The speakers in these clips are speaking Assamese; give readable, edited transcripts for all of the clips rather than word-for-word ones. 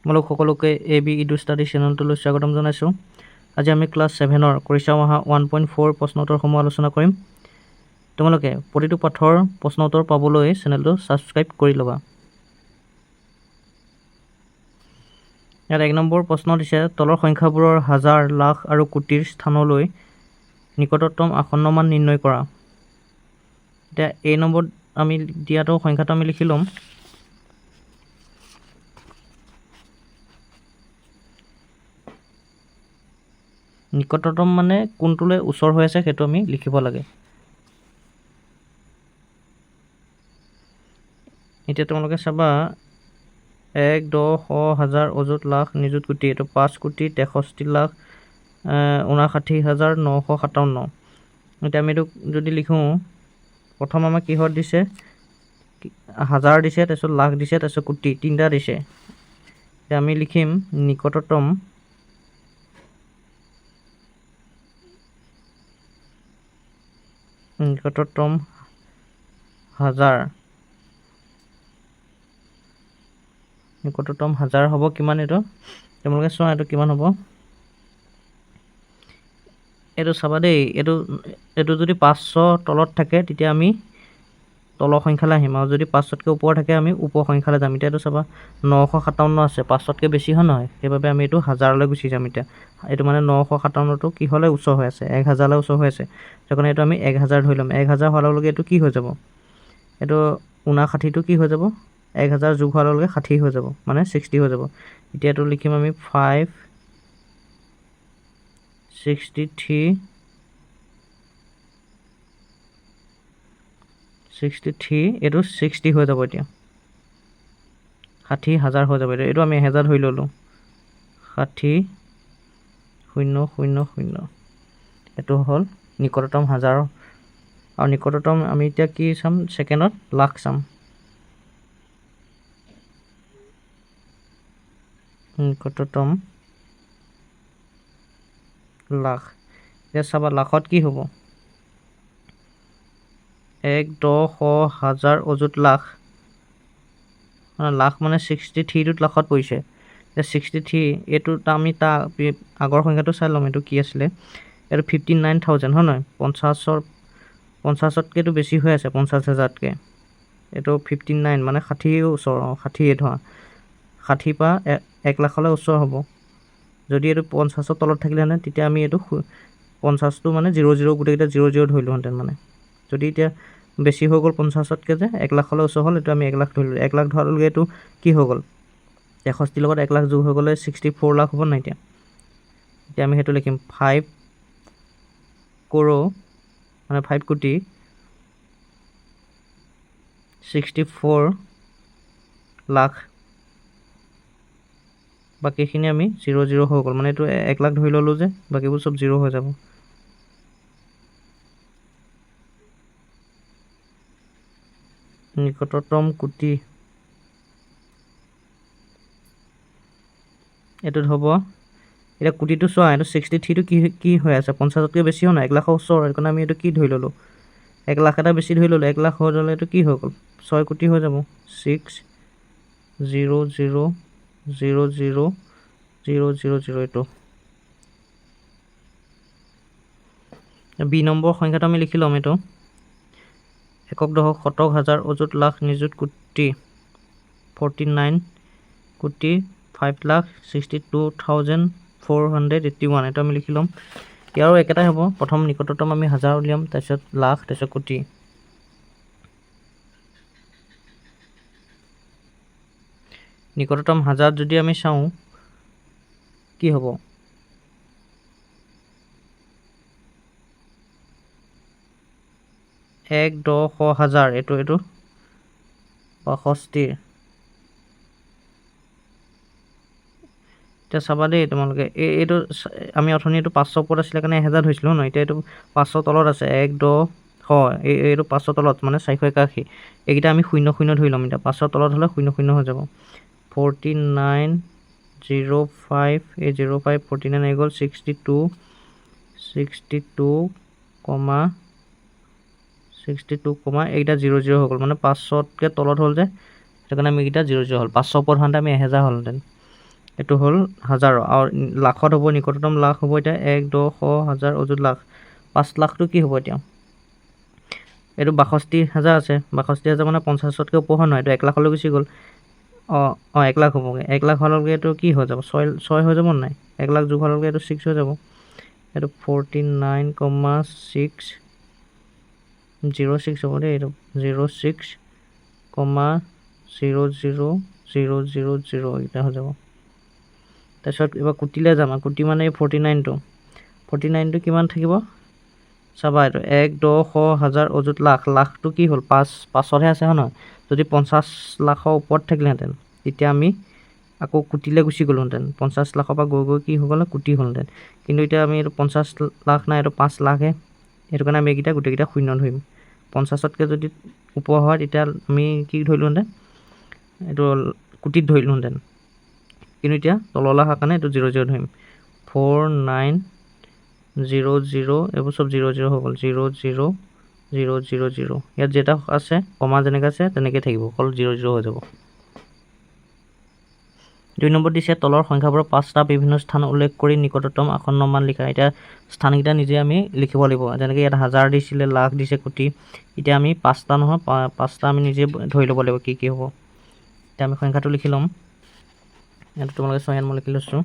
তোমালোক সকলোকে এ বি ইডু ষ্টাডি চেনেলটোলৈ স্বাগতম জনাইছোঁ। আজি আমি ক্লাছ ছেভেনৰ কৰিছা অহা 1.4 প্ৰশ্ন উত্তৰসমূহ আলোচনা কৰিম। তোমালোকে প্ৰতিটো পাঠৰ প্ৰশ্ন উত্তৰ পাবলৈ চেনেলটো ছাবস্ক্ৰাইব কৰি ল'বা। ইয়াত 1 নম্বৰ প্ৰশ্ন দিছে, তলৰ সংখ্যাবোৰৰ হাজাৰ, লাখ আৰু কোটিৰ স্থানলৈ নিকটতম আসন্ন মান নিৰ্ণয় কৰা। এতিয়া এই নম্বৰত আমি দিয়াটো সংখ্যাটো আমি লিখি ল'ম। নিকটতম মানে কোনটোলৈ ওচৰ হৈ আছে সেইটো আমি লিখিব লাগে। এতিয়া তোমালোকে চাবা, 1, 10, শ, হাজাৰ, অযুত, লাখ, নিযুত, কোটি। এইটো 5 কোটি 63 লাখ 59 হাজাৰ নশ সাতাৱন্ন। এতিয়া আমি এইটো যদি লিখোঁ, প্ৰথম আমাক কিহত দিছে, হাজাৰ দিছে, তাৰপিছত লাখ দিছে, তাৰপিছত কোটি, তিনিটা দিছে। এতিয়া আমি লিখিম নিকটতম নিকটতম হাজাৰ, নিকটতম হাজাৰ হ'ব কিমান, এইটো তোমালোকে চোৱা এইটো কিমান হ'ব। এইটো চাবা দেই, এইটো যদি 500 তলত থাকে তেতিয়া আমি তলৰ সংখ্যালৈ আহিম, আৰু যদি 500তকৈ ওপৰত থাকে আমি ওপৰ সংখ্যালৈ যাম। এতিয়া এইটো চাবা নশ সাতাৱন্ন আছে, 500তকৈ বেছি হয় নহয়, সেইবাবে আমি এইটো হাজাৰলৈ গুচি যাম। এতিয়া এইটো মানে নশ সাতাৱন্নটো কিহলৈ ওচৰ হৈ আছে, এক হাজাৰলৈ ওচৰ হৈ আছে, সেইকাৰণে এইটো আমি এক হাজাৰ ধৰি ল'ম। এক হাজাৰ হোৱাৰ লগে লগে এইটো কি হৈ যাব, এইটো 59টো কি হৈ যাব, এক হাজাৰ যোগ হোৱাৰ লগে লগে 60 হৈ যাব, মানে 60 হৈ যাব। এতিয়া এইটো লিখিম আমি five sixty three, sixty three, এইটো 60 হৈ যাব। এতিয়া 60 হাজাৰ হৈ যাব। এইটো আমি এহেজাৰ ধৰি ল'লোঁ, 60 শূন্য শূন্য শূন্য। এইটো হ'ল নিকটতম হাজাৰ। আৰু নিকটতম আমি এতিয়া কি চাম, ছেকেণ্ডত লাখ চাম। নিকটতম লাখ, এতিয়া চাবা লাখত কি হ'ব, 1, 10, শ, হাজাৰ, অযুত, লাখ। মানে লাখ মানে ছিক্সটি থ্ৰীটোত লাখত পৰিছে। এতিয়া ছিক্সটি থ্ৰী এইটো আমি তাৰ আগৰ সংখ্যাটো চাই ল'ম, এইটো কি আছিলে, এইটো 59,000 হয় নহয়, পঞ্চাছতকৈতো বেছি হৈ আছে, পঞ্চাছ হাজাৰতকৈ। এইটো 59 মানে ষাঠিৰ ওচৰ, অঁ, ষাঠিয়ে ধৰা, ষাঠিৰ পৰা এক লাখলৈ ওচৰ হ'ব। যদি এইটো পঞ্চাছৰ তলত থাকিলেহেঁতেন তেতিয়া আমি এইটো পঞ্চাছটো মানে জিৰ' জিৰ' গোটেইকেইটা জিৰ' জিৰ' ধৰিলোহেঁতেন। মানে যদি এতিয়া বেছি হৈ গ'ল পঞ্চাছতকৈ, যে এক লাখলৈ ওচৰ হ'ল, এইটো আমি এক লাখ ধৰিলোঁ। এক লাখ ধৰাৰ লগে এইটো কি হৈ গ'ল, 63ৰ লগত এক লাখ যোগ হৈ গ'লে 64 লাখ হ'ব নাই। এতিয়া আমি সেইটো লিখিম ফাইভ ক্ৰ', মানে ফাইভ কোটি 64 লাখ, বাকীখিনি আমি জিৰ' জিৰ' হৈ গ'ল, মানে এইটো এক লাখ ধৰি ল'লোঁ যে বাকীবোৰ চব জিৰ' হৈ যাব। নিকটতম কোটি এইটোত হ'ব। এতিয়া কোটিটো চোৱা, এইটো ছিক্সটি থ্ৰীটো কি হৈ আছে, পঞ্চাছতকৈ বেছি হোৱা নাই, এক লাখৰ ওচৰ, সেইকাৰণে আমি এইটো কি ধৰি ল'লোঁ, এক লাখ এটা বেছি ধৰি ল'লোঁ। এক লাখ হৈ গ'লে এইটো কি হৈ গ'ল, 6 কোটি হৈ যাব, 6 0 0 0 0 0 0 0। এইটো বি নম্বৰ সংখ্যাটো আমি লিখি ল'ম। এইটো একক, দশক, শতক, হাজাৰ, অযুত, লাখ, নিযুত, কোটি, 49 কোটি 5 লাখ 62,481। এইটো আমি লিখি ল'ম। ইয়াৰো একেটাই হ'ব, প্ৰথম নিকটতম আমি হাজাৰ উলিয়াম, তাৰপিছত লাখ, তাৰপিছত কোটি। নিকটতম হাজাৰত যদি আমি চাওঁ কি হ'ব, এক, দহ, শ, হাজাৰ, এইটো 62। এতিয়া চাবা দেই তোমালোকে, এইটো আমি অথনি এইটো 500 ওপৰত আছিলে কাৰণে এহেজাৰ ধৰিছিলোঁ ন, এতিয়া এইটো 500 তলত আছে, এক, দহ, শ, এইটো 500 তলত মানে 481। এইকেইটা আমি শূন্য শূন্য ধৰি ল'ম। এতিয়া 500 তলত হ'লে শূন্য শূন্য হৈ যাব। ফৰ্টি নাইন জিৰ' ফাইভ, এই জিৰ' ফাইভ ফৰ্টি নাইন আহি গ'ল, sixty two, sixty two comma, sixty two comma, এইকেইটা জিৰ' জিৰ' হৈ গ'ল, মানে 500তকৈ তলত হ'ল যে, সেইটো কাৰণে আমি এইকেইটা জিৰ' জিৰ' হ'ল। 500 ওপৰত হোৱাহেঁতেন আমি এহেজাৰ হ'লহেঁতেন। এইটো হ'ল হাজাৰৰ আৰু লাখত হ'ব নিকটতম লাখ হ'ব এতিয়া 1 10 100 হাজাৰ অযুত লাখ। 5 লাখটো কি হ'ব এতিয়া? এইটো ৬২,০০০ আছে, ৬২,০০০ মানে ৫০তকৈ ওপৰ হয় নহয়, এইটো ১ লাখলৈ গুচি গ'ল। অঁ অঁ ১ লাখ হ'বগৈ, ১ লাখ হোৱাৰ লগে এইটো কি হৈ যাব? ৬ হৈ যাব নাই? ১ লাখ যোগ হোৱাৰ লগে এইটো 6 হৈ যাব। এইটো 49,606 হ'ব দেই, এইটো 06,00000 এইকেইটা হৈ যাব। তাৰপিছত এইবাৰ কোটিলৈ যাম, কোটি মানে এই 49টো, 49টো কিমান থাকিব চাবা, এইটো 1 10 100 হাজাৰ অযুত লাখ, লাখটো কি হ'ল 5তহে আছে হয় নহয়? যদি 50 লাখৰ ওপৰত থাকিলেহেঁতেন তেতিয়া আমি আকৌ কোটিলৈ গুচি গ'লোহেঁতেন, 50 লাখৰ পৰা গৈ গৈ কি হৈ গ'ল কোটি হ'লহেঁতেন। কিন্তু এতিয়া আমি এইটো 50 লাখ নাই, এইটো 5 লাখহে, সেইটো কাৰণে আমি এইকেইটা গোটেইকেইটা শূন্য ধৰিম। 50তকৈ যদি ওপৰ হয় তেতিয়া আমি কি ধৰিলোহেঁতেন, এইটো কোটিত ধৰিলোহেঁতেন, কিন্তু এতিয়া তললৈ অহাৰ কাৰণে এইটো 0 0 ধৰিম। 4 9 0 0 এইবোৰ চব 0 0 হৈ গ'ল, 0 0 0 0 0। ইয়াত যেটা আছে কমা যেনেকৈ আছে তেনেকৈ থাকিব, অকল 0 0 হৈ যাব। 2 নম্বৰ দিছে তলৰ সংখ্যাবোৰৰ 5টা বিভিন্ন স্থান উল্লেখ কৰি নিকটতম আসন্ন মান লিখা। এতিয়া স্থানকেইটা নিজে আমি লিখিব লাগিব, যেনেকৈ ইয়াত হাজাৰ দিছিলে, লাখ দিছে, কোটি। এতিয়া আমি 5টা নহয় 5টা আমি নিজে ধৰি ল'ব লাগিব কি কি হ'ব। এতিয়া আমি সংখ্যাটো লিখি ল'ম, ইয়াত তোমালোকে চোৱা, ইয়াত মই লিখি লৈছোঁ।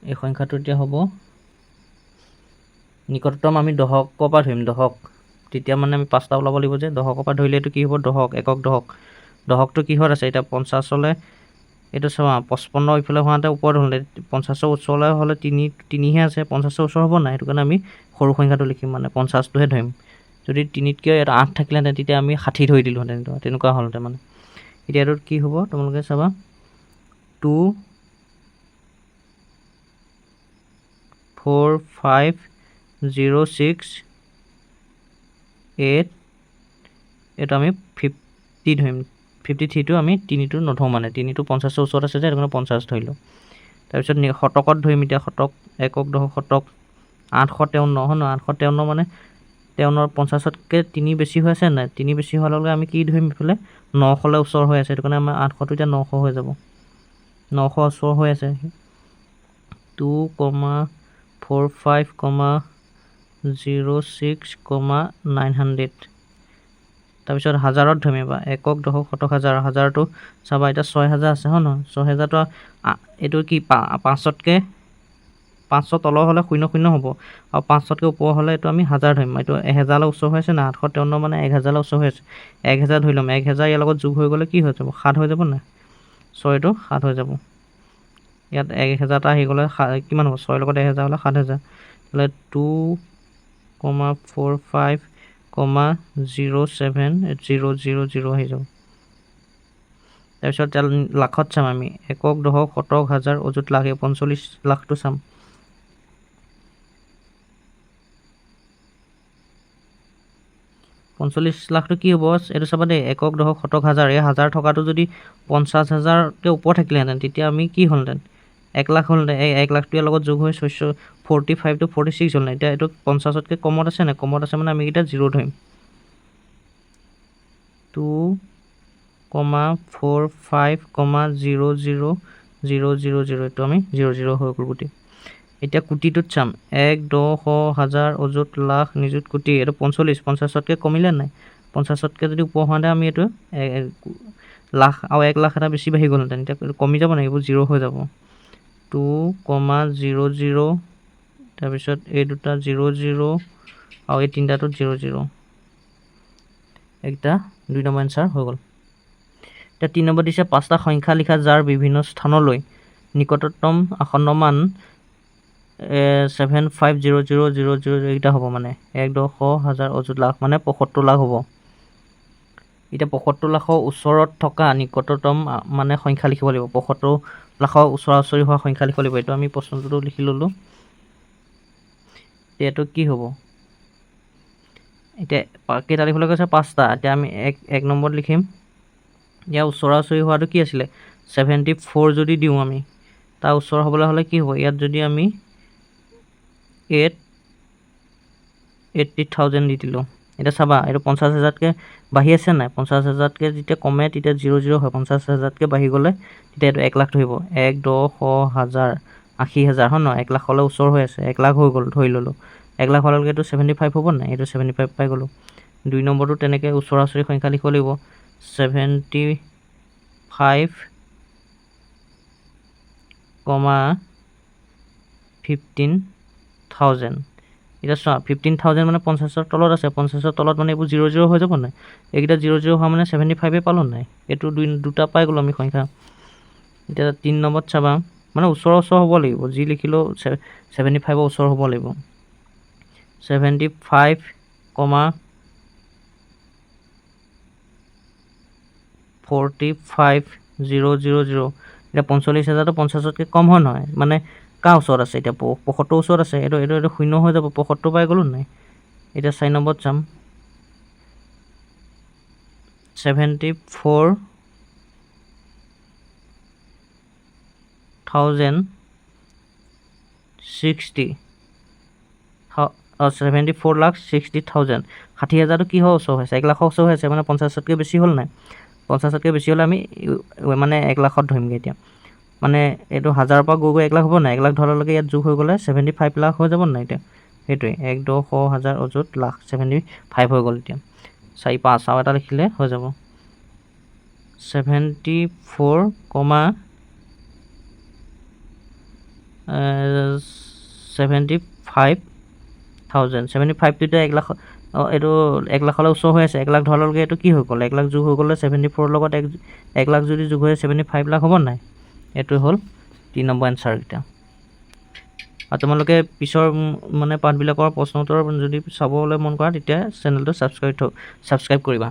এই সংখ্যাটো এতিয়া হ'ব নিকটতম আমি দশকৰ পৰা ধৰিম, দশক। তেতিয়া মানে আমি 5টা ওলাব লাগিব যে দশকৰ পৰা ধৰিলে এইটো কি হ'ব, দশক, একক দশক। দশকটো কিহত আছে এতিয়া 50লৈ, এইটো চোৱা 55 ইফালে হোৱাতে ওপৰত হ'লে 50ৰ ওচৰলৈ হ'লে তিনিহে আছে, 50ৰ ওচৰ হ'ব নাই, সেইটো কাৰণে আমি সৰু সংখ্যাটো লিখিম, মানে 50টোহে ধৰিম। যদি তিনিতকৈ ইয়াত 8 থাকিলেহেঁতেন তেতিয়া আমি 60 ধৰি দিলোঁহেঁতেন, তেনেকুৱা হ'লহেঁতেন মানে। এতিয়া এইটোত কি হ'ব তোমালোকে চাবা, 2 4 5 0 6 8, এইটো আমি 50 ধৰিম, 53টো আমি তিনিটো নধৰোঁ, মানে তিনিটো 50ৰ ওচৰত আছে যে সেইটো কাৰণে 50 ধৰিলোঁ। তাৰপিছত শতকত ধৰিম এতিয়া, শতক, একক দশক শতক, 853 হয় নহয়? 853 মানে তেৱন্নৰ 50তকৈ 3 বেছি হৈ আছে নাই? 3 বেছি হোৱাৰ লগে লগে আমি কি ধৰিম, ইফালে 900লৈ ওচৰ হৈ আছে, সেইটো কাৰণে আমাৰ 800টো এতিয়া 900 হৈ যাব, 900 ওচৰ হৈ আছে। 2 কমা 4 5 কমা 0 6 কমা 900। তাৰপিছত হাজাৰত ধৰিম এবাৰ, একক দশক শতক হাজাৰ, হাজাৰটো চাবা এতিয়া 6000 আছে হয় নহয়? 6000টো এইটো কি 5তকৈ 500 তলৰ হ'লে 0 0 হ'ব, আৰু 500তকৈ ওপৰ হ'লে এইটো আমি হাজাৰ ধৰিম। এইটো 1000লৈ ওচৰ হৈ আছে নাই? 853 মানে 1000লৈ ওচৰ হৈ আছে, 1000 ধৰি ল'ম। 1000 ইয়াৰ লগত যোগ হৈ গ'লে কি হৈ যাব, 7 হৈ যাব নাই? 6টো 7 হৈ যাব। ইয়াত 1000টা আহি গ'লে কিমান হ'ব, 6ৰ লগত 1000 হ'লে 7000। তেতিয়াহ'লে 2 কমা 4 5 কমা 0 7 0 0 0 আহি যাব। তাৰপিছত লাখত চাম আমি, একক দশক শতক হাজাৰ অযুত লাখ, এই 45 লাখটো চাম। 45 লাখটো কি হ'ব এইটো চাবা দেই, একক দশক শতক হাজাৰ, এই হাজাৰ থকাটো যদি 50,000তকৈ ওপৰ থাকিলেহেঁতেন তেতিয়া আমি কি হ'লহেঁতেন, 1 লাখ হ'লহেঁতেন। এই 1 লাখটো ইয়াৰ লগত যোগ হৈ ছয়শ 45 টু 46 হ'লহেঁতেন। এতিয়া এইটো 50তকৈ কমত আছে নাই? কমত আছে মানে আমি এইকেইটা 0 ধৰিম। 2 কমা 4 5 কমা 0 0 0 0 0, এইটো আমি 0 0 হৈ গ'ল গোটেই। এতিয়া কোটিটোত চাম, 1 10 100 হাজাৰ অযুত লাখ নিযুত কোটি, এইটো 45, 50তকৈ কমিলে নাই? 50তকৈ যদি ওপৰ হোৱাহেঁতেন আমি এইটো লাখ আৰু 1 লাখ এটা বেছি বাঢ়ি গ'লহেঁতেন। এতিয়া এইটো কমি যাব নাই, এইবোৰ 0 হৈ যাব। 2 কমা 0 0, তাৰপিছত এই দুটা 0 0 আৰু এই তিনিটাটোত 0 0, এইকেইটা 2 নম্বৰ এনচাৰ হৈ গ'ল। এতিয়া 3 নম্বৰ দিছে 5টা সংখ্যা লিখা যাৰ বিভিন্ন স্থানলৈ নিকটতম আসন্ন মান 7 5 0 0 0 0 এইকেইটা হ'ব, মানে 1 10 100 হাজাৰ অযুত লাখ, মানে 75 লাখ হ'ব। এতিয়া 75 লাখৰ ওচৰত থকা নিকটতম মানে সংখ্যা লিখিব লাগিব, 75 লাখৰ ওচৰা ওচৰি হোৱা সংখ্যা লিখিব লাগিব। এইটো আমি প্ৰশ্নটোতো লিখি ল'লোঁ। এতিয়া এইটো কি হ'ব, এতিয়া কেইটা লিখিবলৈ কৈছে, 5টা। এতিয়া আমি 1 নম্বৰত লিখিম, ইয়াৰ ওচৰা ওচৰি হোৱাটো কি আছিলে, 74 যদি দিওঁ আমি, তাৰ ওচৰ হ'বলৈ হ'লে কি হ'ব, ইয়াত যদি আমি 80,000 দি দিলোঁ, এতিয়া চাবা, এইটো 50,000তকৈ বাঢ়ি আছে নাই? 50,000তকৈ যেতিয়া কমে তেতিয়া জিৰ' জিৰ' হয়। 50,000তকৈ বাঢ়ি গ'লে তেতিয়া এইটো 1 লাখ ধৰিব। এক, দহ, শ, হাজাৰ, 80,000, হয় নহয়? 1 লাখলৈ ওচৰ হৈ আছে, 1 লাখ হৈ গ'ল, ধৰি ল'লোঁ। 1 লাখ হোৱাৰ লগে এইটো 75 হ'ব নাই? এইটো 75 পাই গ'লোঁ। দুই নম্বৰটো তেনেকৈ ওচৰা ওচৰি সংখ্যা লিখিব লাগিব। 75 comma 15,000। এতিয়া চোৱা, 15,000 মানে 50ৰ তলত আছে। 50ৰ তলত মানে এইবোৰ জিৰ' জিৰ' হৈ যাব নাই? এইকেইটা জিৰ' জিৰ' হোৱা মানে 75-এ পালোঁ নাই? এইটো দুই দুটা পাই গ'লোঁ আমি সংখ্যা। এতিয়া তিনি নম্বৰত চাবা, মানে ওচৰ ওচৰ হ'ব লাগিব। যি লিখিলেও 75ৰ ওচৰ হ'ব লাগিব। 75 comma 45,000। এতিয়া 45,000টো 50তকৈ কম হয় নহয়? মানে কাৰ ওচৰত আছে এতিয়া? 75 ওচৰত আছে। এইটো শূন্য হৈ যাব। 75 পাই গ'লোঁ নাই? এতিয়া চাৰি নম্বৰত চাম। 74,060, 74,60,000। 60,000টো কি হয় ওচৰ হৈছে? 1 লাখৰ ওচৰ হৈ আছে, মানে 50তকৈ বেছি হ'ল নাই? 50তকৈ বেছি হ'লে আমি মানে 1 লাখত ধৰিমগৈ। এতিয়া মানে এইটো হাজাৰৰ পৰা গৈ গৈ 1 লাখ হ'ব নাই? 1 লাখ ধৰাৰ লগে ইয়াত যোগ হৈ গ'লে 75 লাখ হৈ যাব নাই এতিয়া? সেইটোৱে, এক, দহ, শ, হাজাৰ, অযুত, লাখ, 75 হৈ গ'ল। এতিয়া চাৰি, পাঁচ আৰু এটা লিখিলে হৈ যাব। 74 comma 75,000। 75টো এতিয়া 1 লাখ, এইটো 1 লাখলৈ ওচৰ হৈ আছে। 1 লাখ ধৰাৰ লগে এইটো কি হৈ গ'ল? 1 লাখ যোগ হৈ গ'লে, 74ৰ লগত 1 লাখ যদি যোগ হৈ 75 লাখ হ'ব নাই? এইটো হ'ল তিনি নম্বৰ এনচাৰকেইটা। আৰু তোমালোকে পিছৰ মানে পাঠবিলাকৰ প্ৰশ্ন উত্তৰ যদি চাবলৈ মন কৰা, তেতিয়া চেনেলটো ছাবস্ক্ৰাইব কৰিবা।